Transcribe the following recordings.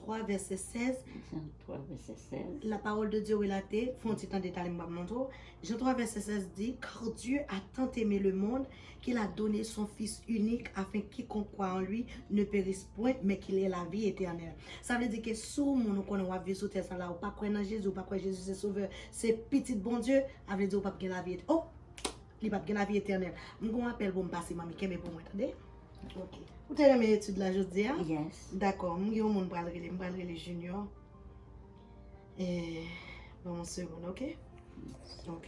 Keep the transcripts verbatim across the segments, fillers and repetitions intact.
twa, vèsè sèz. Jan twa, vèsè sèz. La parole de Dieu relate, fè yon ti tande talè m pral montre w. Jan twa, vèsè sèz di, Car Dieu a tant aimé le monde qu'il a donné son Fils unique, afin que quiconque croit en lui ne périsse point, mais qu'il ait la vie éternelle. Sa vle di ke si w moun ou konnen w ap viv sou tè sa la, ou pa kwè nan Jezi, ou pa kwè Jezi se Sovè, se Pitit Bondye, sa vle di ou p ap gen lavi et-, oh! Li p ap gen lavi etènèl. M gen yon apèl pou m pase, manmi, kenbe pou mwen, tande? Ok. Ou te renmen etid la jodi a? Yes. Dakò, m gen yon moun m pral rele, m pral rele Junior. E, ban m yon segonn, ok? Ok.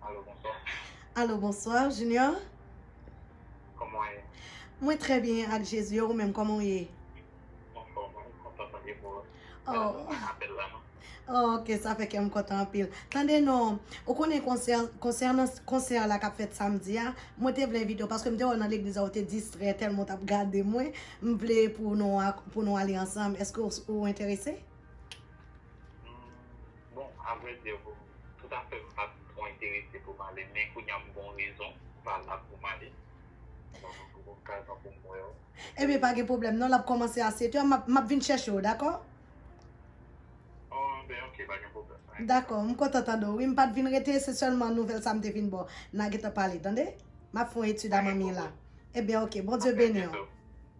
Alo, bonswa. Alo, bonswa, Junior. Kòman w ye? Mwen trè byen ak Jezi, e ou menm, kòman w ye? Mwen anfòm, mwen kontan tande vwa w. Oh. Apèl la, non. Oh, ok, sa fè kè m kontan anpil. Tande non, ou konnen konsè, konsènan, konsè la k ap fèt samdi a, mwen te vle envite w paske m te wè w nan legliz la, ou te distrè tèlman w t ap gade mwen. M vle pou nou a, pou nou ale ansanm. Èske w, ou enterese? Hmm, bon, avrèdi, toutafè, m pa t twò enterese pou m ale, men kounye a m gen yon rezon valab pou m ale. Donk, m gen okazyon pou m wè w. Ebyen, pa gen pwoblèm non, l ap kòmanse a sèt è, m ap, m ap vin chèche w, dakò? Oh, ben, ok, pa gen pwoblèm, pa gen pwoblèm. Dakò, m kontan tande w. Wi, m pa t vin rete, se sèlman nouvèl sa m te vin ba w. N a gentan pale, tande? M ap fè yon etid a manmi la. Ebyen, ok, Bondye beni w.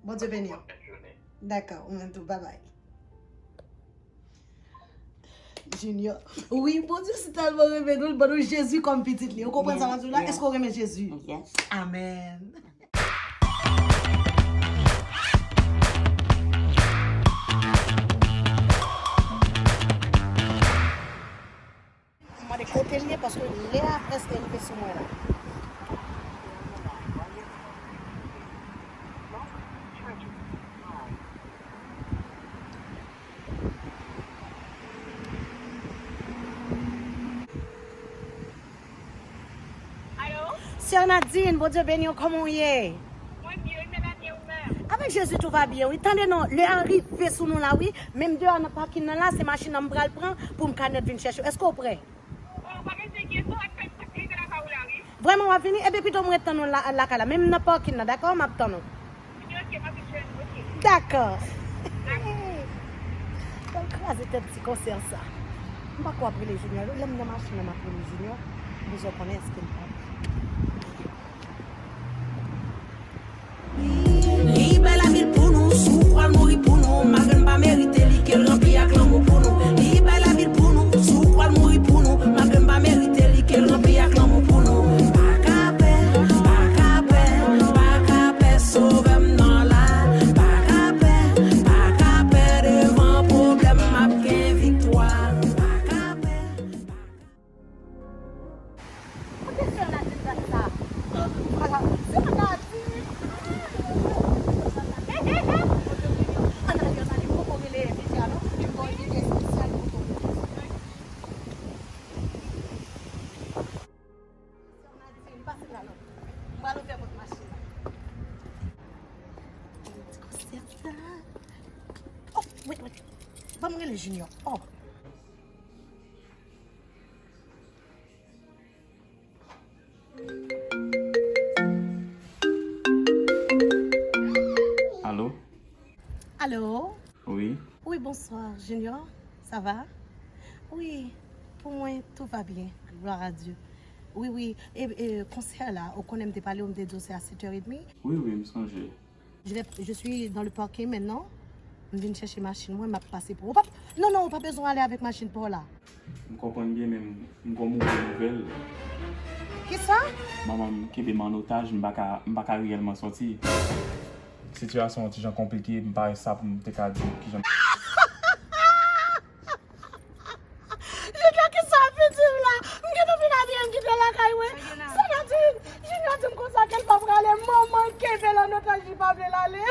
Bondye beni w. Dakò, ou menm tou, babay. Junior. Wi, Bondye si tèlman renmen nou, l ban nou Jezi kòm pitit li. Ou konprann sa m ap di w la? Èske w renmen Jezi? Yes. Amèn. M mande kote l ye, paske lè a prèske rive sou mwen la. Alo? Sè Nadine, Bondye beni w, kòman w ye? Mwen byen, wi, Melanie, ou menm? Avèk Jezi, tou va byen, wi. Tande non, lè a rive sou nou la, wi. Menm deyò nan pakin nan la, se machin nan m pral pran pou m ka nèt vin chèche w. Èske w prè? Oh, pa gen enkyete, w ap fè m rive lakay ou la, wi. Vrèman, w ap vini? Ebyen, pito m ret tann ou la, lakay la. Menm nan pakin nan, dakò? M ap tann ou. Ok, m ap vin jwenn ou, ok. Dakò. Dakò. Fè l kraze tèt ti konsè sa. M pa kwè w ap rele Junior. Lè m nan machin nan, m ap rele Junior. M bezwen konnen èske l pa. Li bay lavi l pou nou, si w pral mouri pou nou, malgre n pa merite li, ke l ranpli ak lanmou pou nou. Li bay lavi l pou nou, si w pral mouri pou nou, malgre n pa merite li, ke l ranpli ak lanmou pou nou. Pa ka pè, pa ka pè, pa ka pè, Sovè m nan la. Pa ka pè, pa ka pè, devan pwoblèm m ap gen viktwa. Pa ka pè, pa ka Kote sè Nadine jwenn sa? Ala, sè Nadine! An ale, an ale, poko rele Vidya non, m gen yon ide espesyal pou ou. Sè Nadine, pase la non. M pral ouvè pòt machin nan. Ti konsèp sa. Oh, wait, wait. Ban m rele Junior. Oh. Alo? Alo? Wi? Wi, bonswa, Junior. Sa va? Wi, pou mwen, tout va byen. Gloire à Dieu. Wi, wi. E, e, konsè la, ou konnen m te pale w, m te di w se a sèt è edmi? Wi, wi, m sonje. Je vais, je suis dans le parking maintenant. M vin chèche machin mwen, m ap pase pou ou. Ou pa, non, non, ou pa bezwen ale avèk machin pa w la. M konprann byen, men m, m gon move nouvèl. Kisa? Manman m kenbe m an otaj, m pa ka, m pa ka reyèlman sòti. Sitiyasyon an ti jan konplike, m pa wè sa pou m te ka di w kijan. Junior, kisa w ap fin di m la? M gentan fin abiye, m kite lakay mwen. Sa Nadine, Junior di m konsa ke l pa prale, manman l kenbe l an otaj, li pa vle l ale.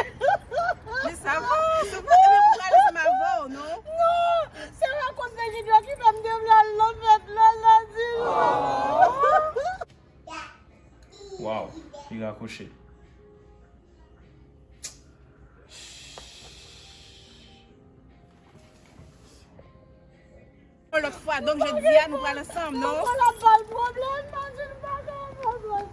Men sa va, se vre, men pou prale ansanm avè w, non? Non, se akoz de Junior ki fè m te vle al nan fèt la, Nadine. Waw, li rakwoche. Yon lòt fwa, donk jodi a nou pral ansanm, non? Mwen pa ba l pwoblèm, Nadine, pa gen pwoblèm.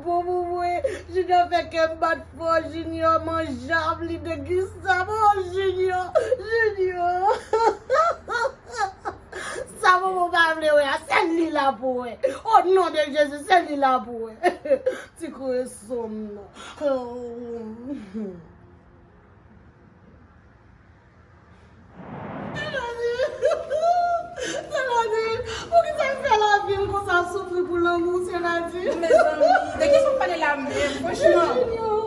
Bon pou mwen, Junior fè kè m bat fò, Junior manjab, li de ki sa, bon, Junior, Junior. Sa Bobo pa vle wè a, se li la pou wè. O non de Jezi, se li la pou wè. Ti koureson m nan. Senadi, Senadi, poukisa m fè lavi m konsa soufri pou lanmou, Senadi? Mezanmi, de ki sa w pale la menm, franchman? Junior,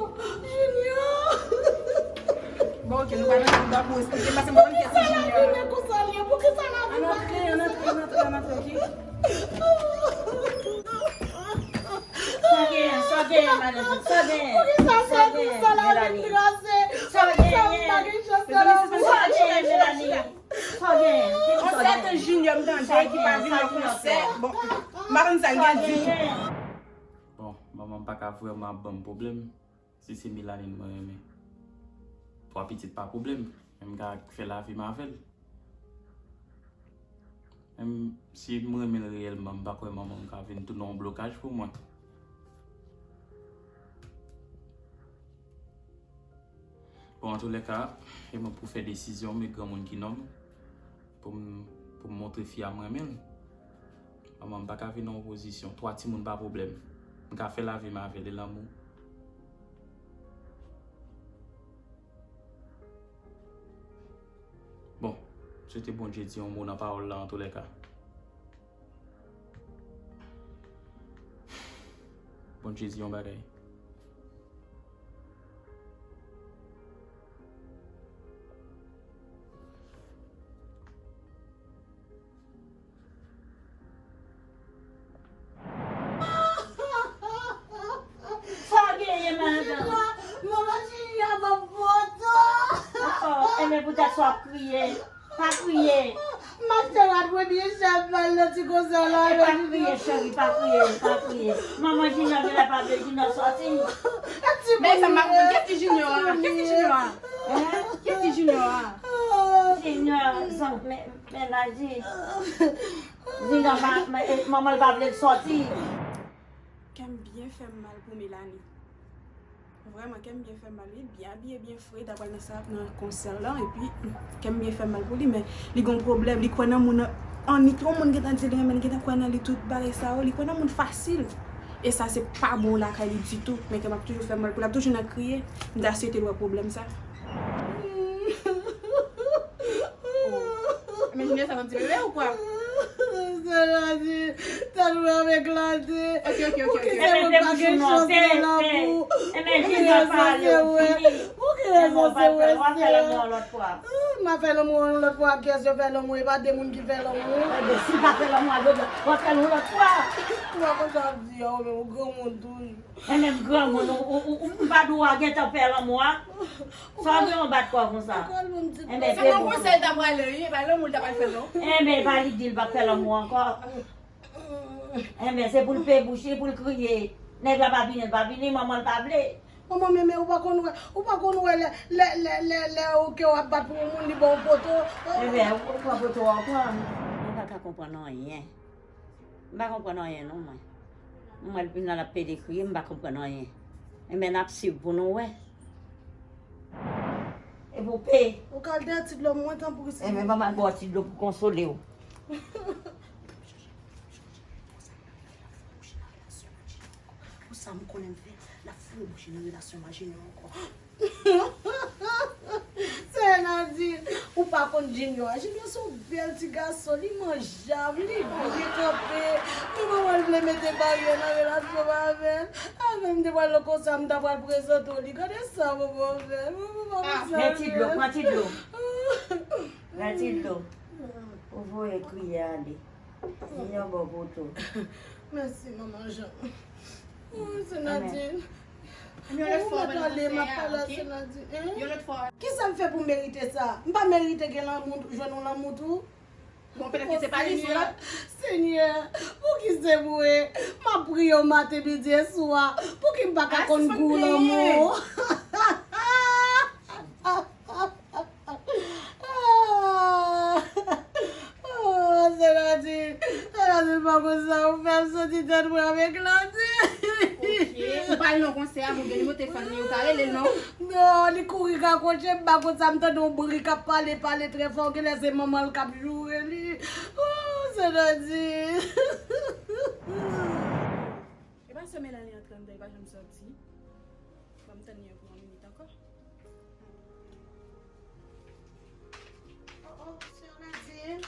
Junior. Bon, ok, nou pa nan bouda pou esplike, paske m pa konn kiyès ki Junior. Poukisa lavi m konsa l ye? Poukisa lavi m pa antre, antre, antre, antre, antre, ok? Sa genyen, sa genyen, madanm, sa genyen? Poukisa se konsa lavi m trase? Sa genyen, Melanie? Sa genyen? Yon sèten Junior m tande ki pa vin nan konsè. Bon, m pa konn sa l gen di. Bon, manman m pa ka vrèman ap ban m pwoblèm. Si se Melanie mwen renmen, twa pitit pa pwoblèm. Men m ka fè lavi m avè l. Menm si m renmen l reyèlman, m pa kwè manman m ka vin tounen yon blokaj pou mwen. Bon, antoulèka, e mwen pou fè desizyon m, e granmoun ki nonm, pou m, pou m montre fi a m renmen l. Manman m pa ka vin nan opozisyon. Twa timoun pa pwoblèm. M ka fè lavi m avè l, e lanmou. Bon, m swete Bondye di yon mo nan pawòl la antoulèka. Bondye di yon bagay. Sa w genyen, madanm? Manman Junior ban m foto. Oh, oh, enben poutèt sa w ap kriye. Pa kriye. M achte rad mwen byen chè, m al nan ti konsè la. E pa kriye, cheri, pa kriye, pa kriye. Manman Junior genlè pa vle Junior sòti. Men sa m pa konprann, kiyès ki Junior a? Kiyès ki Junior a? Hein? Kiyès ki Junior a? Junior, zanmi, men, men la di. Junior, ma, ma, eh, manman l pa vle l sòti. Kè m byen fè m mal pou Melanie. Vrèman, kè m byen fè m mal, wi. Byen abiye, byen fre, ta pral nan sa, nan konsè la, epi kè m byen fè m mal pou li, men li gon pwoblèm, li kwè nan moun, annik yon moun gentan di l renmen l, gentan kwè nan li, tout bagay sa yo, li kwè nan moun fasil. E sa, se pa bon lakay li ditou, men kè m ap toujou fè m mal pou l, l ap toujou nan kriye, m ta swete l wè pwoblèm sa. Men Junior sa santi bebe ou kwa? Senadi, tèt mwen ap eklate. Ok, ok, ok, ok. Poukisa mwen pa gen chans nan lanmou? Pou ki rezon se wè? Pou ki rezon se wè, Senadi? M ap fè lanmou yon lòt fwa. M ap fè lanmou yon lòt fwa. Kiyès yo fè lanmou? E pa de moun ki fè lanmou. Enben, si l pa fè lanmou a, w ap fè l yon lòt fwa. Ou pa konn sa w ap di a, ou menm, ou granmoun toujou. Enben, m granmoun, ou, ou, ou, ou, m pa dwe gentan fè lanmou a. Sa w gen yon bat kò konsa? Enben, se yon konsèy l ta prale, wi, e pa lanmou l ta pral fè, non. Enben, e pa li k di l p ap fè lanmou ankò. Enben, se pou l pe bouch li, pou l kriye. Nèg la pa vini, l pa vini, manman l pa vle. Manman, men, men, ou pa konn wè, ou pa konn wè lè, lè, lè, lè, lè ou ke w ap bat pou yon moun, li ba w foto. Enben, ou pran foto a, ou pran. Mwen pa ka konprann anyen. M pa konprann anyen non, mwen. Mwen, l vin la, l ap pede kriye, m pa konprann anyen. Enben, n ap swiv pou nou wè. E pou pe. Ou ka al dèyè ti dlo mwen, tanpri, silvouplè. Enben, ban m al ba w ti dlo pou konsole w. Pou sa m konnen m fè, l ap foure bouch li nan relasyon m ak Junior ankò. Senadi, ou pa konn Junior. Junior se yon bèl ti gason, li manjab, li byen kanpe. Men manman l vle mete baryè nan relasyon m avè l. Avè m te pral nan konsè a, m ta pral prezante w li. Gade sa manman fè. Manman pa konn sa. Men ti dlo, pran ti dlo. Pran ti dlo. Ou voye kriye ale. Junior ba w foto. Mèsi, manman Jean. Oh, Senadi. Yon lòt fwa, w ap pale nan konsèy a, ok? Yon lòt fwa. Kisa m fè pou m merite sa? M pa merite gen lanmou, jwenn yon lanmou tou? Bon, petèt ke se pa li, se la. Senyè, Senyè, pouki se mwen? M ap priye w maten, midi e swa. Pouki m pa ka konn gou lanmou? Ah! Oh, Senadi, Senadi, m pa konn sa ou fè m, santi tèt mwen ap eklate. Ou Ou pa al nan konsè a, bon, gen nimewo telefòn li, ou ka rele l non. Non, li kouri rakonte, m pa konn sa, m tande yon bri k ap pale, pale trè fò, genlè se manman l k ap joure li. Oh, Sentadi. E pa sè Melanie antre anndan, li pa janm sòti. Ban m tann li pou yon minit ankò. Oh, oh, Sentadi.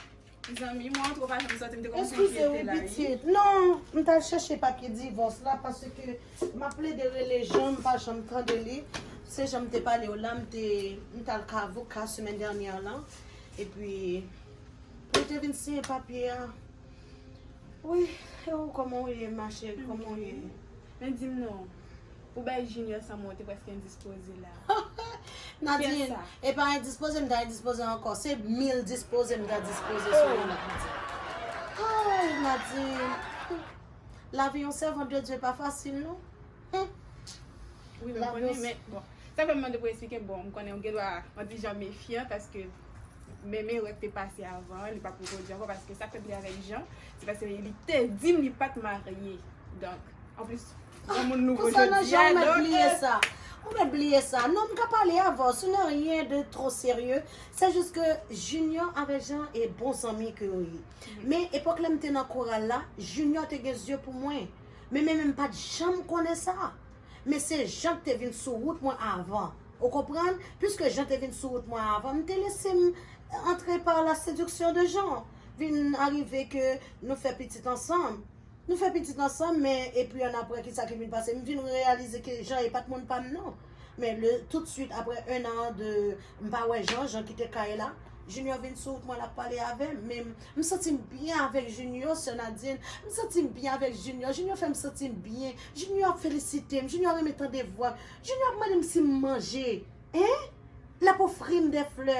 Zanmi, mwen antre, ou pa janm sòti, m te kòmanse enkyete la, wi. Eskize w, pitit. Non, m t al chèche papye divòs la paske m ap plede rele Jan, m pa janm tande li. Se jan m te pale w la, m te, m t al ka avoka semèn dènyè lan. Epi, pou l te vin siyen papye a. Wi, e ou, kòman w ye, ma chérie? Kòman w ye? Men di m non, ou bay Junior sa mwen, ou te prèske endispoze la. Nadine, e pa endispoze m ta endispoze ankò. Se mil dispoze m ta dispoze sou ou, Nadine. Ay, Nadine. Lavi yon sèvant de Dye pa fasil, non. Wi, m konnen, men, bon, sa fè m mande pou eksplike, bon, m konnen ou gen dwa yon ti jan mefyan, paske menm erè k te pase avan, li p ap repwodui ankò, paske sa k fè m te avèk Jan, se paske li te di m li pa t marye. Donk, anplis, yon moun nouvo jodi a, donk, ou mèt bliye sa. Ou mèt bliye sa. Non, m ka pale avè w, ce n'est rien de trop sérieux. C'est juste que Junior avèk Jan e bon zanmi ke yo ye. Men epòk lè m te nan koral la, Junior te gen zye pou mwen. Men, men, men m pa t janm konnen sa. Men se Jan k te vin sou wout mwen avan. Ou konprann? Piske Jan te vin sou wout mwen avan, m te lese m antre par la séduction de Jan. Vin arive ke nou fè pitit ansanm. Nou fè pitit ansanm, men epi annapre, kisa ki vin pase? M vin reyalize ke Jan e pa t moun pa m, non. Men le, tout swit, apre un an de m pa wè Jan, Jan kite kay la, Junior vin sou wout mwen, l ap pale avè m. Men m, m santi m byen avèk Junior, sè Nadine. M santi m byen avèk Junior. Junior fè m santi m byen. Junior ap felisite m. Junior renmen tande vwa m. Junior ap mande m si m manje. Hein? L ap ofri m de flè.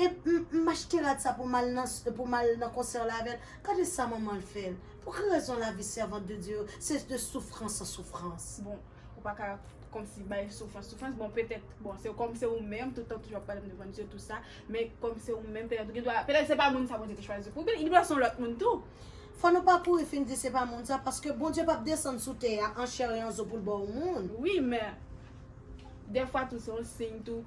E m, m achte rad sa pou m al nan, pou m al nan konsè la avè l. Gade sa manman l fè l. Pou ki rezon lavi sèvant de Dye se de soufrans an soufrans? Bon, ou pa ka kòmsi bay soufrans, soufrans. Bon, petèt, bon, se kòm se ou menm, tout tan toujou ap pale m de Bondye, tou sa, men kòm se ou menm, petèt ou gen dwa, petèt se pa moun sa Bondye te chwazi pou ou, li dwe se yon lòt moun tou. Fò nou pa kouri fin di se pa moun sa, paske Bondye p ap desann sou tè a an chè e an zo pou l ba w moun. Wi, men dèfwa tou se yon siy tou.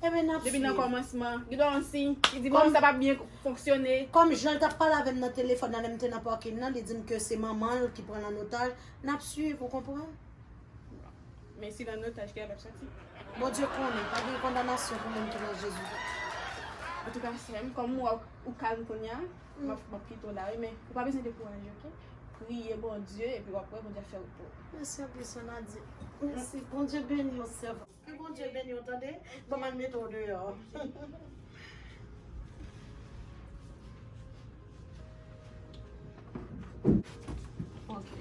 Ebyen, n ap swiv. Depi nan kòmansman, gen dwa yon siy ki di, bon, sa p ap byen fonksyone. Kòm Jan t ap pale avè m nan telefòn nan, lè m te nan parking nan, li di m ke se manman l ki pran l an otaj. N ap swiv, ou konprann? Men si l an otaj, kilè l ap sòti? Bondye konnen, pa gen kondanasyon pou moun ki nan Jezi. Antouka, sè m, kòm m wè ou kalm kounye a, m ap, m ap kite w la, wi, men ou pa bezwen dekouraje, oke? Priye Bondye, epi w ap wè Bondye ap fè wout pou ou. Mèsi anpil, sè Nadine. Mèsi. Bondye beni w, sèvant. Ke Bondye beni w, tande? Ban m al mete w deyò. Ok.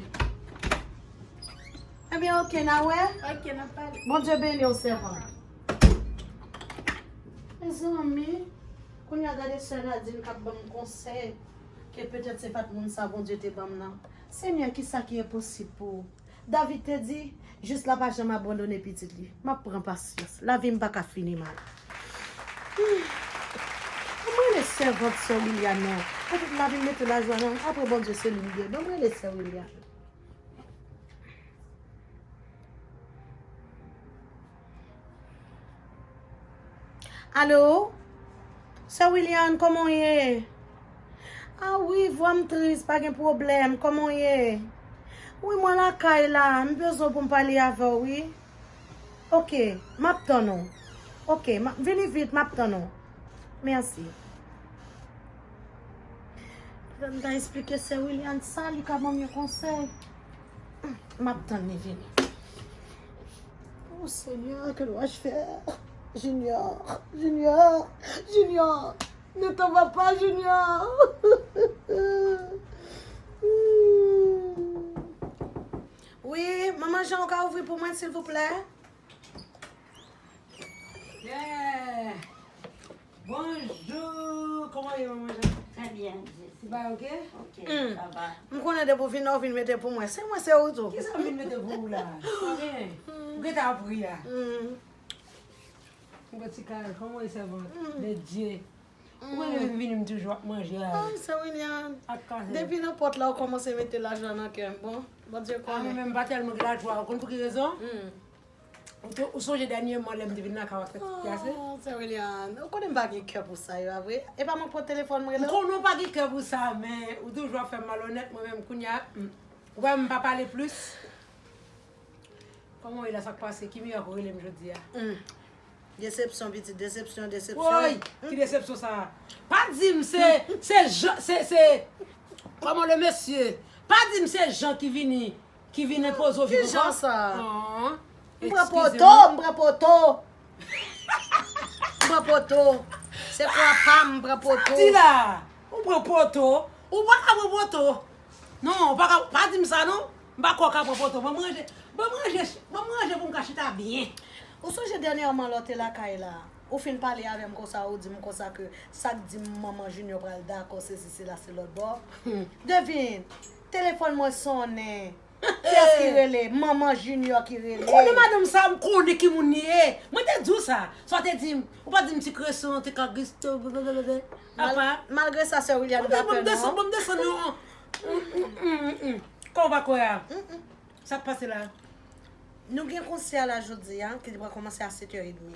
Ebyen, ok, n a wè? Ok, n ap pale. Bondye beni w, sèvant. Mezanmi, kounye a gade sè Nadine k ap ban m konsèy ke petèt se pa t moun sa Bondye te ban m nan. Senyè, kisa ki enposib pou ou? David te di, jis la pa janm abandone pitit li. M ap pran pasyans. Lavi m pa ka fini mal. Hmm. Ban m rele sèvant sè William nan. Petèt lavi m mete lajwa nan. Apre Bondye se li m gen. Ban m rele sè William. Alo? Sè William, kòman w ye? A wi, vwa m tris, pa gen pwoblèm. Kòman w ye? Wi, mwen lakay la. M bezwen w pou m pale avè w, wi. Ok, m ap tann ou. Ok, m ap, vini vit, m ap tann ou. Mèsi. Pandan m ta esplike sè William sa, li ka ban m yon konsèy. M ap tann li vini. Oh Seigneur, que dois-je faire? Junior, Junior, Junior, ne t'en va pas, Junior. Wi, manman Jan, ou ka ouvri pou mwen, silvouplè? Yeah. Bonjou, kòman w ye, manman Jan? Trè byen, Jezi. Ou pa oke? Oke, sa va. M konnen depi w vin la, w vin mete pou mwen. Se mwen, se ou tou. Kisa m vin mete pou ou la? Anyen. Ou gentan ap ri a. Mm. Yon ti kal, kòman w ye, sèvant de Dye? Ou wè lè m vini, m toujou ap manje a. Ah, Sè William. Ak kafé. Depi nan pòt la, ou kòmanse mete lajwa nan kè m. Bon, Bondye konnen. Ah, mwen menm, m pa tèlman gen lajwa. Ou konn pou ki rezon? Hmm. Ou te, ou sonje dènyèman lè m te vin lakay ou ak fè ti piyase? Oh, Sè William, ou konnen m pa gen kè pou sa yo, a vre. E pa mwen pran telefòn m rele w? M konnen w pa gen kè pou sa, men ou toujou ap fè m malonèt, mwen menm kounye a, hmm. Ou wè m pa pale plis? Kòman w ye la, sa k pase? Ki mirak ou rele m jodi a? Hmm. Desepsyon, pitit, desepsyon, desepsyon. Woy! Ki desepsyon sa a? Pa di m se, se jan, se, se, kòman le mesye? Pa di m se jan ki vini, ki vin enpoze w viv ankò. Ki jan sa? Ah, m pran poto, m pran poto. M pran poto. Se kwa pa m, m pran poto. Sa di la? Ou pran poto? Ou pa ka pran poto. Non, ou pa ka, pa di m sa non. M pa kwè w ka pran poto. Ban m ranje, ban m ranje, ban m ranje pou m ka chita byen. Ou sonje dènyèman lè w te lakay la, ou fin pale avè m konsa, ou di m konsa ke sa k di m manman Junior pral dakò, sesi, sela, se lòtbò. Hmm. Devine, telefòn mwen sonnen. Kiyès ki rele? Manman Junior ki rele. Ou konnen madanm sa, m konnen ki moun li ye. Mwen te di w sa. Sa w te di m, ou pa di m ti kreson, ti kagris, apa. Malgre sa, Sè William pa pè non. Ban m desann, ban m desann yon. Mm, mm, mm, mm, mm. Kòman w pa kwè a? Mm, mm. Sa k pase la? Nou gen konsè la jodi a, ki te pral kòmanse a sèt è edmi.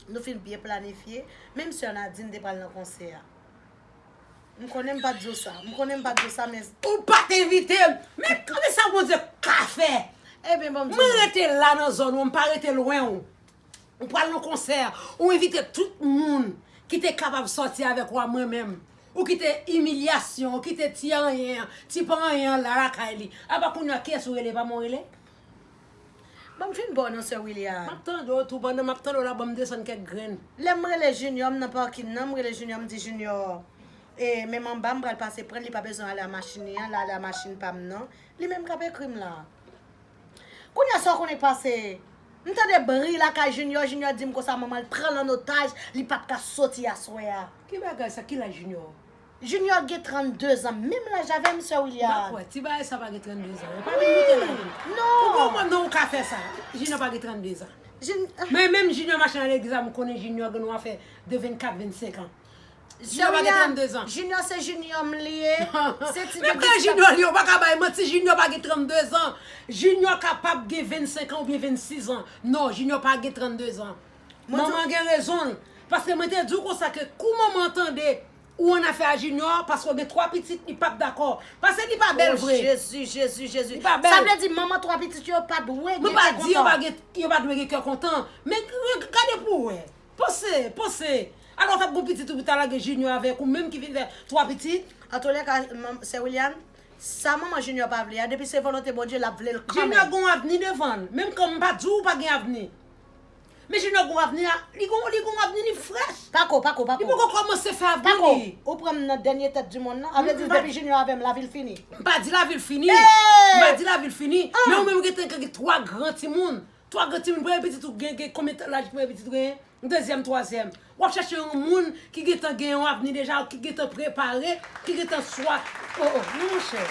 Nou fin byen planifye. Menm sè Nadine te pral nan konsè a. M konnen m pa t di w sa. M konnen m pa t di w sa, men. Ou pa t envite m. Men, men sa Bondye ka fè. Ebyen, ban m di w. Mwen rete la nan zòn ou, m pa rete lwen ou. Ou pral nan konsè, ou envite tout moun ki te kapab sòti avèk ou a mwen menm. Ou kite imilyasyon, ou kite ti anyen an, ti pa anyen an la lakay li. Apa kounye a kiyès ou rele, pa mwen w rele? Ban m fin ba w non, sè William. M ap tande w tou, pandan m ap tande w la, ban m desann kèk grenn. Lè m rele Junior, m nan pakin nan, m rele Junior, m di Junior, e, menm anba, m pral pase pran l, li pa bezwen ale a machin li an, l ale a machin pa m nan. Li menm k ap ekri m la. Kounye a sa w konnen k pase? M tande bri lakay Junior, Junior di m konsa manman l pran l an otaj, li p ap ka soti aswè a. Ki bagay sa? Ki laj Junior? Junior gen trannde zan, menm laj avè m, sè William. M pa kwè, ti bagay sa pa gen trannde zan. Yo pa vin moute laj ou. Non. Ou konprann non ou ka fè sa. Junior pa gen trannde zan. Men menm Junior mache nan legliz la, m konnen Junior gen yon afè de vennkat, vennsenk an. Junior pa gen trannde zan. Junior se Junior m li ye. Se ti bebe. Menm lè Junior li, ou pa ka bay manti, Junior pa gen trannde zan. Junior kapab gen vennsenk an oubyen vennsis an. Non, Junior pa gen trannde zan. Manman gen rezon l. Paske mwen te di w konsa ke kou manman tande ou an afè a Junior, paske w gen twa pitit, li p ap dakò. Paske li pa bèl vre. Oh, Jezi, Jezi, Jezi. Li pa bèl. Sa vle di manman twa pitit yo pa dwe gen kè kontan. Mwen pa di yo pa gen, yo pa dwe gen kè kontan. Men gade pou w wè. Panse, panse. Alò w t ap gon pitit ou pou ta lage Junior avèk ou menm ki vin fè twa pitit. Antoulèka, sè William, sa manman Junior pa vle a, depi se volonte Bondye, l ap vle l kanmenm. Junior gon avni devan l. Menm kan m pa di w pa gen avni. Men Junior gon avni a, li gon, li gon avni, li frèch. Pako, pako, pako. Li poko kòmanse fè avni li. Pako, ou pran m nan dènye tèt di monn nan. A vle di depi Junior avè m, lavi l fini. M pa di lavi l fini. M pa di lavi l fini. Men ou menm ou gentan gen twa gran timoun. Twa gran timoun, premye pitit ou gen, gen konbyen tan laj premye pitit ou genyen? Dezyèm, twazyèm. W ap chèche yon moun ki gentan gen yon avni deja, ki gentan prepare, ki gentan swa. Oh, oh, non, monchè.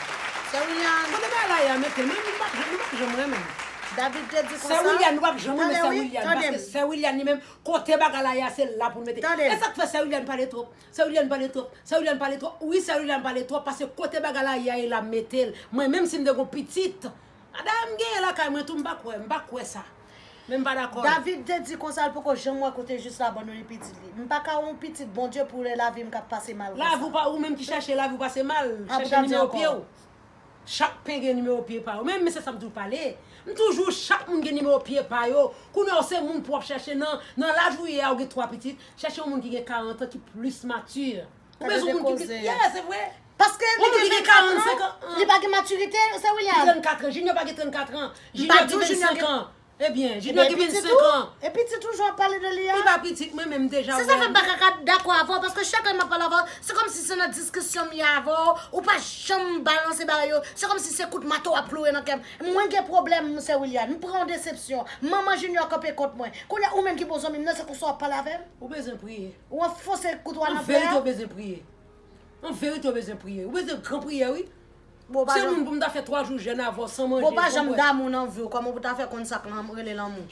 Sè William. Kote bagay la ye a mete? Men nou p ap, nou p ap janm renmen m. David te di konsa. Sè William, nou p ap janm renmen Sè William. Paske Sè William li menm, kote bagay la ye a, se la pou l mete. E sa k fè Sè William pale twòp? Sè William pale twòp. Sè William pale twòp. Wi, Sè William pale twòp. Paske kote bagay la ye a, e la mete l. Mwen menm si m te gon pitit, dayè m genyen lakay mwen tou, m pa kwè, m pa kwè sa. Men m pa dakò. David te di konsa, l poko janm wè kote jis la abandone pitit li. M pa ka wè yon pitit Bondye pou lè lavi m k ap pase mal konsa. Lavi w pa, ou menm ki chèche lavi w pase mal, chèche nimewo pye w. Chak pen gen nimewo pye pa yo. Men, men se sa m toujou pale. M toujou, chak moun gen nimewo pye pa yo. Kounye a, se moun pou w ap chèche nan, nan laj ou ye a, ou gen twa pitit. Chèche yon moun ki gen karant an, ki plis mati. Ou bezwen yon moun ki gen, yeah, se vre. Paske li gen vennkat an, li pa gen matirite, sè William. Trannkat an, Junior pa gen trannkat an. Junior gen vennsenk an. Ebyen, Junior gen vennsenk an. E pitit ou, jan w ap pale de li a? Li pa pitit, mwen menm deja. Se sa fè m pa ka, ka dakò avè w, paske chak lè m ap pale avè w, se kòmsi se nan diskisyon m ye avè w, ou pa janm balanse bagay yo, se kòmsi se kout mato w ap ploure nan kè m. Mwen gen pwoblèm, sè William, m pran yon desepsyon. Manman Junior kanpe kont mwen. Kounye a, ou menm ki bon zanmi m nan, se konsa w ap pale avè m? Ou bezwen priye. Ou anfonse kout ou a nan pye a? An verite, ou bezwen priye. An verite, ou bezwen priye. Ou bezwen gran priyè, wi. Bon, pa Se janm, moun pou m ta fè twa jou jèn avè w san manje, bon, pa janm damou nan vi w. Kòman pou ta fè konn sa k lan-, rele lanmou?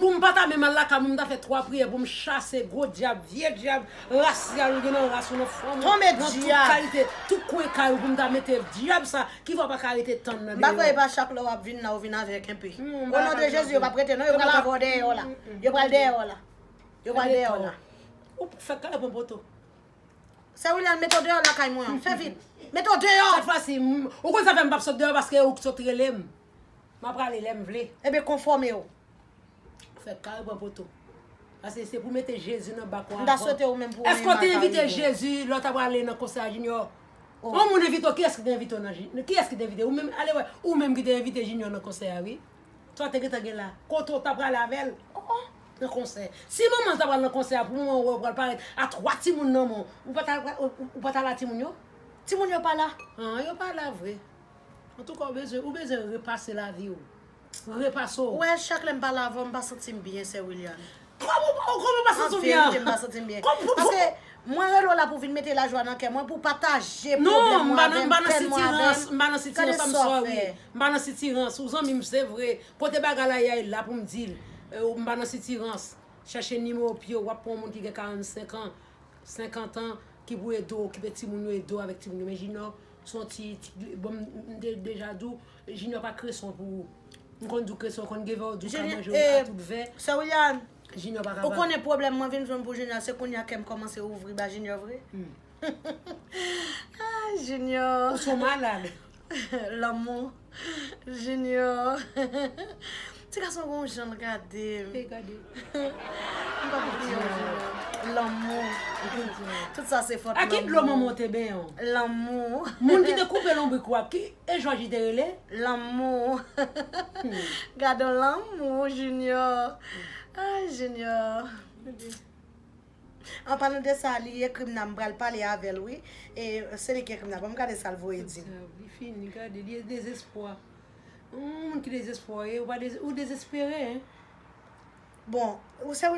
Pou m pa ta menm al lakay moun, m ta fè twa priyè pou m chase gwo dyab, vye dyab, rasyal ou gen nan ras ou, nan fanmi, nan tout kalite, tout kwen kay ou, pou m ta mete dyab sa ki fè w pa ka rete tann nan dèyè. M pa kwè e pa chak lè w ap vin la, ou vin avèk enpe. O non de Jezi, yo p ap rete non, yo pral avè w dèyè w la. Yo pral dèyè w la. Yo pral dèyè w la. Ou fèk ka pran poto. Sè William, mete w deyò lakay mwen an. Fè vit. Mete w deyò! Sèt fwa si, m, ou konn sa fè m p ap sot deyò paske ou k sot rele m. M a prale lè m vle. Ebyen, konfòme w. Fè kare pran poto. Paske se pou mete Jezi nan bak ou avan. M ta swete ou menm pou ou menm. Èske w te envite Jezi lè w ta prale nan konsè a, Junior? Yon moun envite w, kiyès ki te envite w nan Ji-, kiyès ki te envite w? Ou menm, ale wè, ou menm ki te envite Junior nan konsè a, wi. Sa w te gentan gen la? Kote w ta prale avè l? Nan konsè. Si manman l ta pral nan konsè a, pou manman w wè w pral parèt a twa timoun nan men w, ou pa ta, ou, ou, ou pa ta la timoun yo? Timoun yo pa la. An, yo pa la vre. Antouka, ou bezwen, ou bezwen repase lavi w. Repase w. Ou wè, chak lè m pale avè w, m pa santi m byen, sè William. Kòman ou pa, kòman ou pa santi w byen? An verite, m pa santi m byen. Paske mwen rele w la pou vin mete lajwa nan kè mwen, pou pataje pwoblèm mwen avè m, pèn mwen avè m. Non, m pa nan, m pa nan sitirans, m pa nan sitirans, I'm sorry. M pa nan sitirans, ou zanmi m, se vre. Kote bagay la ye a, e la pou m di l. E, m pa nan sitirans. Chèche nimewo pye w, w ap pran yon moun ki gen karannsenk an, senkant an, ki pou ede w okipe timoun yo, ede w avèk timoun yo. Men Junior, se yon ti, ti, bon, m, m de-, deja di w, Junior pa kreson pou ou. M konn di w kreson, konn gen vè w di w ka manje a tout vè. Sè William, Junior pa kapab. Ou konnen pwoblèm mwen vin jwenn pou Junior, se kounye a kè m kòmanse ouvri ba Junior vre. Hmm. Ah, Junior. Ou se yon malad. Lanmou. Junior. Ti gason gon jan l gade m. Ey, gade. M p ap bliye w, Junior. Lanmou. Tout sa se fòt lanmou. A ki dlo manman w te benyen w? Lanmou. Moun ki te koupe lonbrik ou a, ki, e Jòji te rele? Lanmou. Hmm. Gade w lanmou, Junior. Ay, Junior. An palan de sa, li ekri m nan, m pral pale avè l, wi. E se li ki ekri m nan. Ban m gade sa l voye di m. Li fini, gade, li dezespwa. Yon moun ki dezespwa, e, ou pa deze-, ou dezespere, en. Bon, ou se,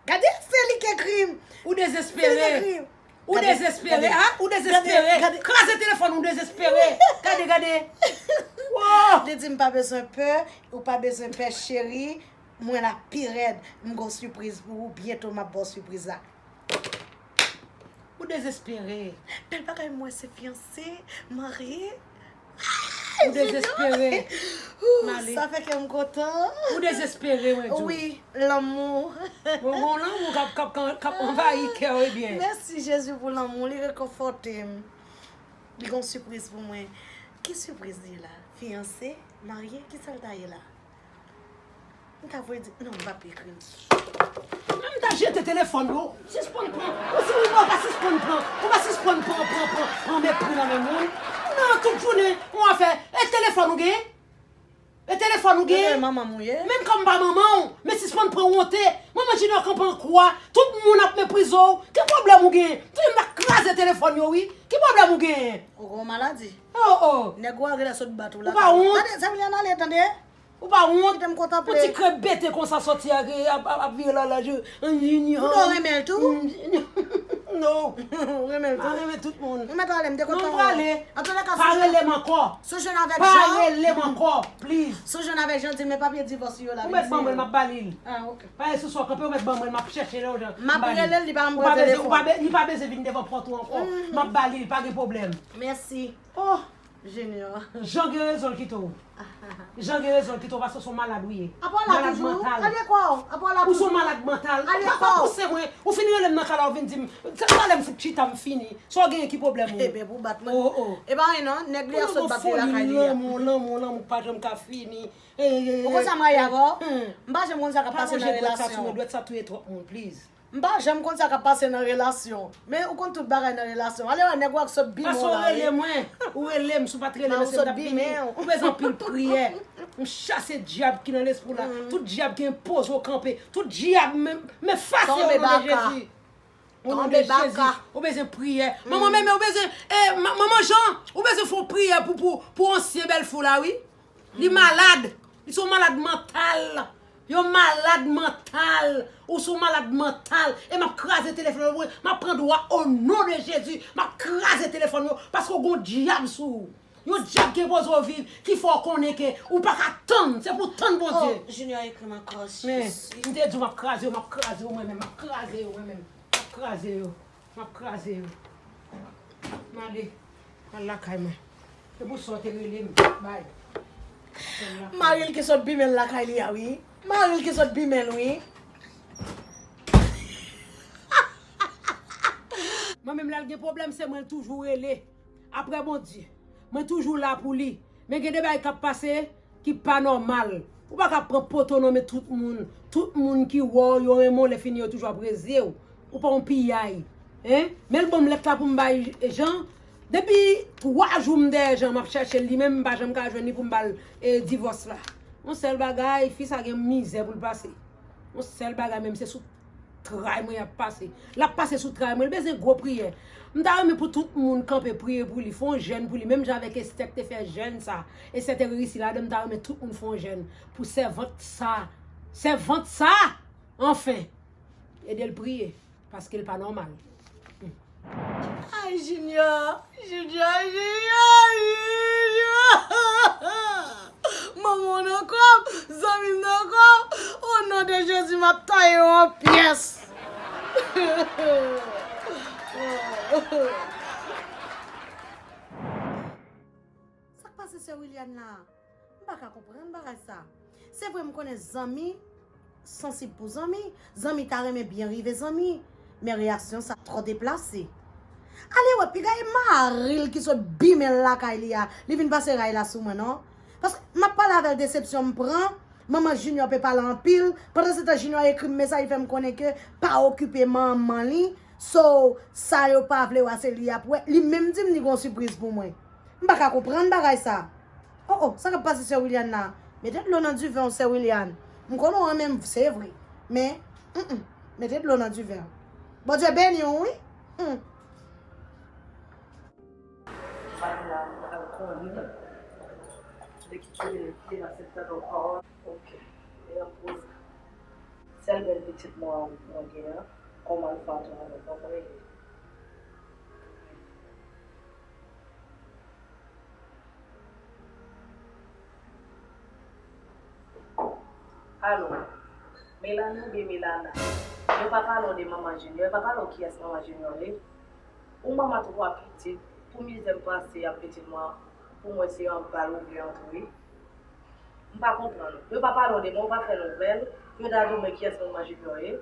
gade, se li ki ekri m. Ou dezespere. Se li ki ekri m. Ou dezespere, a? Ou dezespere. Gade, gade. Kraze telefòn, ou dezespere. Gade, gade. Wow! Li di m pa bezwen pè, ou pa bezwen pè, cheri. Mwen la pi rèd, m gon sipriz pou ou, byento m ap ba w sipriz la. Ou dezespere. Bèl bagay, mwen se fiyanse, marye. Ou dezespere. Ou, sa fè kè m kontan. Ou dezespere, mwen di w. Wi, lanmou. Mwen gon lanmou k ap, k ap, k ap anvayi kè w, ebyen. Mèsi Jezi pou lanmou, li rekonfòte m. Li gon sipriz pou mwen. Ki sipriz li la? Fiyanse? Marye? Kisa l ta ye la? M ta voye di, non, m p ap ekri l. Menm ta jete telefòn yo. Sispann pran. Ou si ou pa sispann pran. Ou pa sispann pran, pran, pran, pran mepri nan men moun. Non, tout jounen, ou afè. E telefòn ou gen? E telefòn ou gen? Manman m ou ye? Menm kan m pa manman w, men sispann pran wonte. Manman Junior kanpe an kou a. Tout moun ap meprize w. Ki pwoblèm ou gen? Fini m ta kraze telefòn yo, wi. Ki pwoblèm ou gen? Ou gen yon maladi. Oh, oh. Nèg ou a genlè sot bat ou la. Ou pa wont? Tande, zanmi an ale, tande. Ou pa wont? Kite m kontanple. Yon ti krèb bete konsa sòti a, ap, ap, ap vire lòlòj. Ou do renmen l tou? Non. Ou renmen l tou? Pa renmen tout moun. Ou mèt ale, m te kontan wè w. Non, m prale. Antouka, pa rele m ankò. Si w jwenn avèk Jan. Pa rele m ankò, please. Si w jwenn avèk Jan, di l men papye divòs li yo la. Ou mèt ban mwen l, m ap ba li l. Ah, ok. Pa gen sou sa w kanpe, ou mèt ban mwen l, m ap chèche lè w jan. M ap rele l, li pa janm pran telefòn. Ou pa bezwen, ou pa be-, li pa bezwen vin devan pòt ou ankò. M ap ba li l, pa gen pwoblèm. Mèsi. Oh! Junior. Jan gen rezon l kite w. Jan gen rezon l kite w paske w se yon malad ou ye. Apa w la toujou? Malad mantal. Al ye kò w. Apa w la toujou? Ou se yon malad mantal. Al ye kò w. Ou pa pouse mwen. Ou fin rele m nan kay la, ou vin di m. Se talè m fout chita, m fini. Sa w genyen ki pwoblèm ou? Ebyen, pou bat mwen. Oh, oh. E pa anyen non, nèg li a sot bat li lakay li a. Lanmou, lanmou, lanmou pa janm ka fini. Ou konn sa m rayi avè w? M pa janm konn sa k ap pase nan relasyon. Pa manje dwèt sa touye twòp moun, please. M pa janm konn sa k ap pase nan relasyon. Men ou konn tout bagay nan relasyon. Ale wè nèg ou ak sot bimo la, wi. Paske w rele mwen. Ou rele m, si w pa t rele m, se m t ap vini. Ou bezwen anpil priyè. M chase dyab ki nan lespri w la. Tout dyab ki enpoze w kanpe. Tout dyab, men, men efase yo o non de Jezi. O non de Jezi. Ou bezwen priyè. Manman Meme, ou bezwen, eh, ma-, manman Jan, ou bezwen fè yon priyè pou, pou, pou ansyen bèlfi w la, wi. Li malad. Li se yon malad mantal. Yon malad mantal. Ou se yon malad mantal. E m ap kraze telefòn yo pou ou. M ap pran dwa o non de Jezi. M ap kraze telefòn yo. Paske w gen yon dyab sou ou. Yon dyab gen poze w viv ki fè w konnen ke ou pa ka tann, se pou w tann Bondye. Oh, Junior ekri m ankò, men, Jezi. M te di w m ap kraze yo, m ap kraze yo mwen menm, m ap kraze yo mwen menm, m ap kraze yo, m ap kraze yo. M ale, m al lakay mwen. Se pou sa w te rele m, bay. Mari l ki sot bimen l lakay li a, wi. Mari l ki sot bimen l, wi. Mwen menm lè l gen pwoblèm, se mwen l toujou rele. Apre Bondye, mwen toujou la pou li. Men gen de bagay k ap pase ki pa nòmal. Ou pa ka pran poto nonmen tout moun. Tout moun ki wè w, yo renmen w, lè fini yo toujou ap reze w. Ou pa yon piyay. Hein? Men l ban m lèt la pou m bay Jean. Depi twa jou m dèyè Jean, m ap chèche l, li menm m pa janm ka jwenn li pou m ba l, eh, divòs la. Yon sèl bagay, fi sa gen mizè pou l pase. Yon sèl bagay menm, se sou tray mwen y ap pase. L ap pase sou tray mwen, l bezwen gwo priyè. M ta renmen pou tout moun kanpe priye pou li, fè yon jèn pou li, menm jan avèk Estè k te fè jèn sa. Estè te reyisi ladan, m ta renmen tout moun fè yon jèn pou sèvant sa. Sèvant sa! Anfen! Ede l priye, paske l pa nòmal. Ay, Junior, Junior, Junior, Junior. Manman w nan kò m, zanmi m nan kò m. O non de Jezi, m ap taye w an pyès. Sa k pase sè Williane la? M pa ka konprann bagay sa. Se vre m konnen zanmi sansib pou zanmi, zanmi ta renmen byen rive zanmi, men reyaksyon sa twò deplase. Ale wè, piga e mari l ki sot bimen l lakay li a, li vin pase ray la sou mwen non. Paske m ap pale avè l, desepsyon m pran, manman Junior pe pale anpil, pandan se tan Junior ekri m mesaj, li fè m konnen ke pa okipe manman li, so sa yo pa vle wè se li y ap wè, li menm di m li gon sipriz pou mwen. M pa ka konprann bagay sa. Oh, oh, sa k ap pase sè Williane la? Mete dlo nan diven w, sè Williane. M konnen w renmen m, se vre. Men, mm, mm, mete dlo nan diven w. Bondye beni w, wi. Mm. Maten an, m pa t al konnen. Lè ki kite l, l ap sèt tande yon pawòl. Ok. E an poz. Sèl bèl pitit mwen an mwen gen an, kòman l fè antre nan men mwen, mwen rele. Alo, Melanie oubyen Melana? Yo pa pale w de manman Junior, yo pa pale w kiyès manman Junior ye. Ou manman twa pitit, pou mizè m pase ak pitit mwen, pou mwen se yon bal ou vle antre. M pa konprann. Yo pa pale w de mwen, ou pa fè nouvèl, yo ta di w men kiyès manman Junior ye.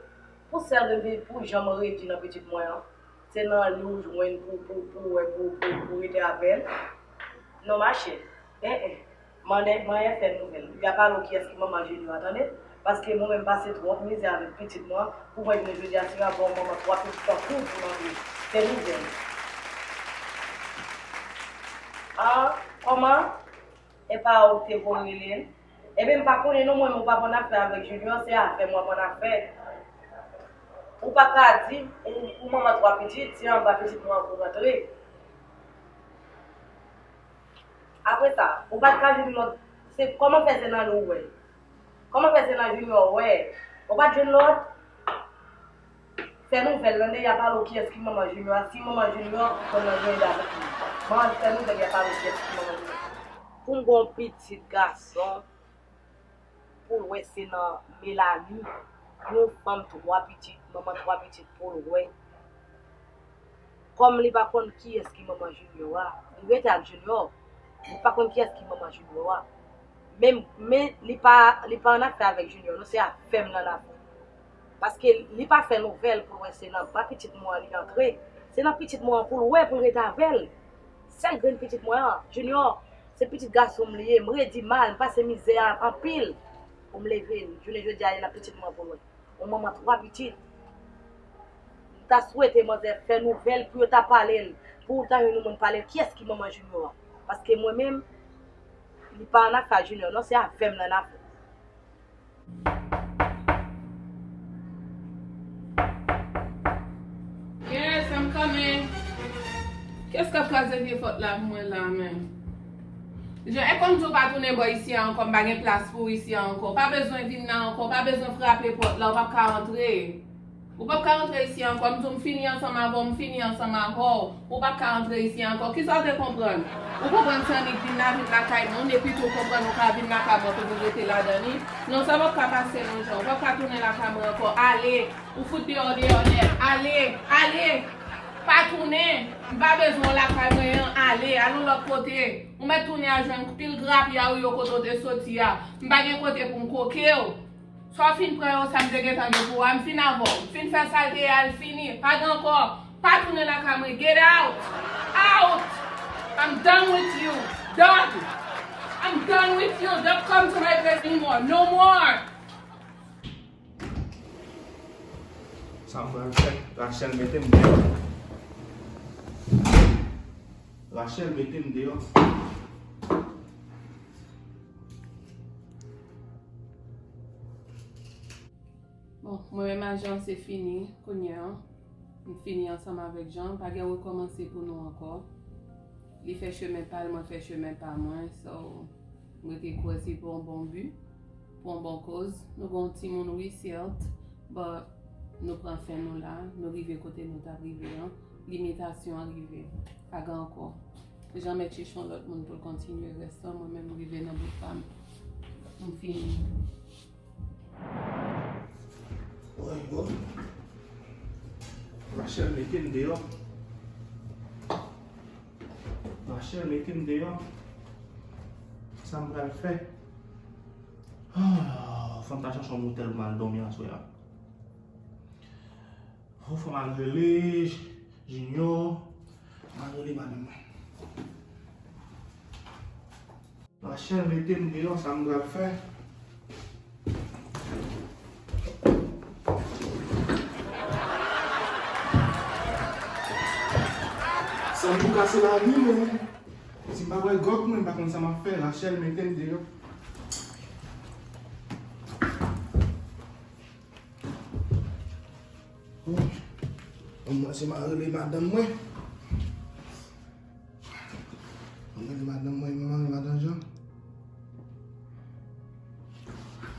Pou sèl de, pou jan m redi nan pitit mwen an, se nan li w jwenn pou, pou, pou wè, pou, pou, pou rete avè l. Non, ma chère. En, en. Manyen, manyen fè nouvèl. Yo pa pale w kiyès ki manman Junior a, tande. Paske mwen menm pase twòp mizè avèk pitit mwen, pou mwen jounen jodi a, si y a ba w manman twa pitit tankou w pou l antre. Fè nouvèl. Ah, kòman? E pa ou te voye rele l? Ebyen, m pa konnen non, mwen, men ou pa konn afè avèk Junior, se avè m w ap konn afè. Ou pa ka di, ou, ou manman twa pitit, se anba pitit mwen pou w rantre. Apre sa, ou pa t ka jwenn lòt, se kòman fè se nan li w wè? Kòman fè se nan Junior w wè? Ou pa t jwenn lòt? Fè nouvèl, tande, y a pale w kiyès ki manman Junior a. Si manman Junior, konn nan jwenn avèk li. Manman fè nouvèl, y a pale w kiyès ki manman Junior. Pou m gon pitit gason, pou l wè se nan Melanie, yon fanm twa pitit, manman twa pitit pou l wè. Kòm li pa konn kiyès ki manman Junior a, li rete ak Junior. Li pa konn kiyès ki manman Junior a. Men, men li pa, li pa annafè avèk Junior, non, se avè m l annafè. Paske li pa fè nouvèl pou l wè se nan ba pitit mwen an li antre. Se nan pitit mwen an pou l wè, pou l rete avè l. Sèl grenn pitit mwen an, Junior, se pitit gason m li ye. M redi mal, m pase mizè a anpil pou m leve l. Jounen jodi a, li nan pitit mwen pou l wè. Yon manman twa pitit. M ta swete manzè fè nouvèl pou yo ta pale l, pou w ta jwenn yon moun pale l kiyès ki manman Junior an. Paske mwen menm, li pa annafè a Junior, non, se avè m l annafè. Yes, I'm coming. Kiyès k ap kraze vye pòt la pou mwen la menm? Jan e konn di w pa tounen bò isi a ankò, m pa gen plas pou w isi a ankò. Pa bezwen vin la ankò, pa bezwen frape pòt la, w p ap ka antre. Ou p ap ka rantre isi ankò. M di w m fini ansanm avè w, m fini ansanm avè w. Ou p ap ka rantre isi ankò. Kisa w te konprann? Ou konprann se annik vin la, vin lakay moun, epi tou w konprann ou ka vin lakay mwen pou vin rete ladan li? Non, sa p ap ka pase non, Jan. Ou p ap ka tounen lakay mwen ankò. Ale! Ou fout deyò, deyò nèt. Ale! Ale! Pa tounen! M pa bezwen w lakay mwen an. Ale! Al yon lòt kote. Ou mèt tounen al jwenn pil grapi a ou yo kote w te soti a. M pa gen kote pou m koke w. Sa w fin pran yo, sa m te gentan gen pou w a, m fin avè w. M fin fè sa l te ye a, l fini. Pa gen ankò. Pa tounen lakay mwen. Get out! Out! I'm done with you. Done! I'm done with you. Don't come to my place anymore. No more! Sa m pral fè? Rachel mete m deyò. Rachel mete m deyò. Bon, mwen menm a Jan se fini kounye a. M fini ansanm avèk Jan. Pa gen rekòmanse pou nou ankò. Li fè chemen pa l, mwen fè chemen pa mwen. So, m rete kwè se pou yon bon bi, pou yon bon koz. Nou gen yon timoun, wi, sèt, but nou pran fen nou la. Nou rive kote nou t ap rive an. Limitasyon an rive. Pa gen ankò. Jan mèt chèche yon lòt moun pou l kontinye rès lan. Mwen menm, m rive nan bout pa m. M fini. Woy, woy. Rachel mete m deyò. Rachel mete m deyò. Sa m pral fè? Ah, fò m ta chèche yon motèl pou m al dòmi aswè a. Oh, fò m al rele Junior. M al rele madanm mwen. Rachel mete m deyò, sa m pral fè? Sa m pou kase lavi mwen. Si m pa wè gòk mwen, m pa konn sa m ap fè. Rachel mete m deyò. Bon, mwen se m a rele madanm mwen. Mwen rele madanm mwen, mwen rele madanm Jan.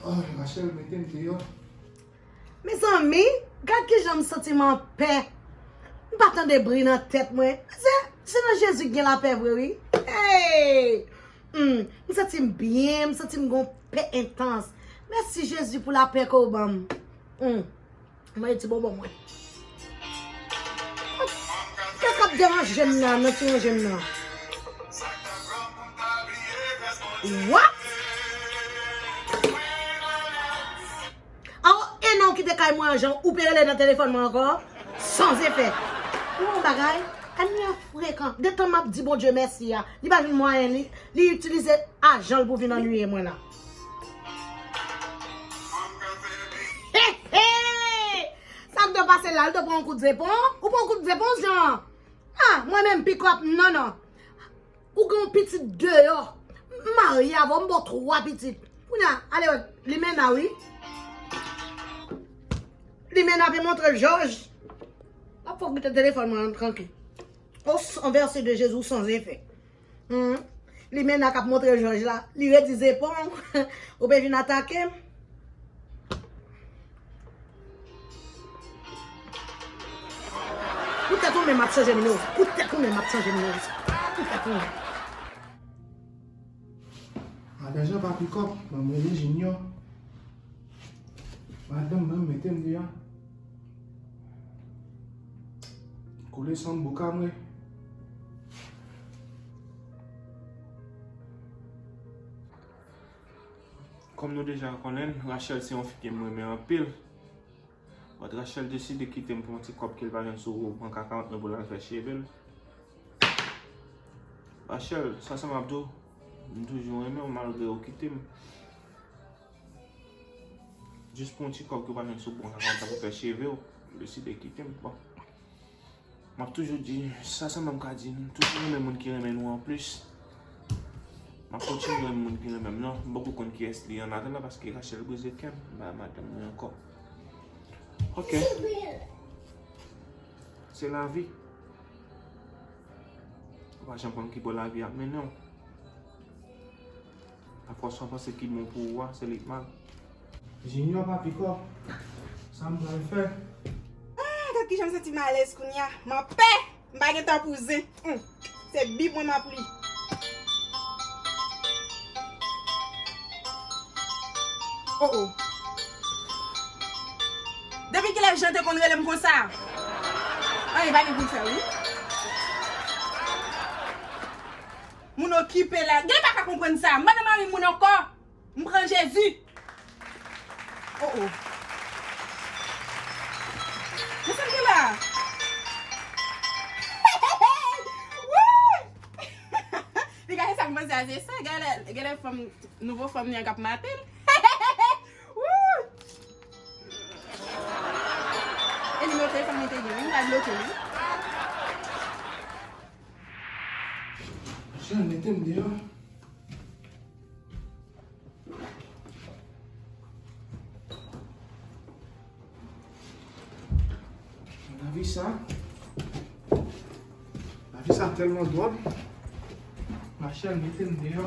Oh, Rachel mete m deyò. Mezanmi, gad kijan m santi m anpè. M pa tande bri nan tèt mwen. Se, se nan Jezi k gen lapè vre, wi. Hey! Hmm, m santi m byen, m santi m gon pè entans. Mèsi Jezi pou lapè ke w ban m. Hmm. Mwen ti bonbon mwen. Kès k ap deranje m nan, nan ti ranje m nan? What? Aw, e non, ou kite kay mwen an, Jan, ou pe rele nan telefòn mwen ankò? San efè. Ou yon bagay, ènmi an frekan. Detan m ap di Bondye mèsi a, li pa jwenn mwayen, li, li itilize ajan l pou vin annuiye mwen la. He, he! Sa k dwe pase la? L dwe pran yon kout zepon? Ou pran yon kout zepon, Jan? Ah, mwen menm, pick up, non, non. Ou gen yon pitit deyò. M marye avè w, m ba w twa pitit. Kounye a, ale wè, Limena, wi. Limena pe montre Jòj. L ap fè w kite telefòn mwen an trankil. O, an vèse de Jezi, ou san efè. Hmm. Limena k ap montre Jòj la. Li redi zepon. Ou pe vin atake m. Poutèt ou menm m ap chanje nimewo sa. Poutèt ou menm m ap chanje nimewo sa. Poutèt ou menm. Madan Jan pa pikòp, ban m rele Junior. Madanm mwen mete m deyò. Koule san bouka mwen. Kòm nou deja konnen, Rachel se yon fi ke m renmen anpil. But Rachel deside kite m pou yon ti kòb ke l pa jwenn sou Groupon, ka karant mil pou l al fè cheve l. Rachel, sensèman m ap di w, m toujou renmen w malgre ou kite m. Jis pou yon ti kòb ke w pa jwenn sou Groupon, ka karant pou fè cheve w, ou deside kite m. Bon. M ap toujou di, sensèman m ka di, nou toujou renmen moun ki renmen nou anplis. M ap kontinye renmen moun ki renmen m nan. M poko konn kiyès li an atandan paske Rachel brize kè m. M pa madanm mwen ankò. Ok. Se lavi. Ou pa janm konn ki bò lavi ap mennen w. Pafwa sa w panse ki bon pou ou a, se li k mal. Junior pa pikòp. Sa m pral fè? Kijan m santi m alèz kounye a? M anpè! M pa gen tan pou zen. Hmm. Se Bib mwen m ap li. Oh, oh. Depi kilè Jan te konn rele m konsa? Anyen pa gen pou l fè, wi. Moun okipe la. Gen pa ka konprann sa. M pa nan mari moun ankò. M pran Jezi. Oh, oh. Men sa m gen la. Woy! Piga, se sa m panse a, se sa. Gade, gade fanm, nouvo fanm li an k ap maten l. Woy! E nimewo telefòn li te gen, wi, m pral bloke l, wi. Jan mete m deyò. Lavi sa. Lavi sa tèlman dwòl. Machè mete m deyò.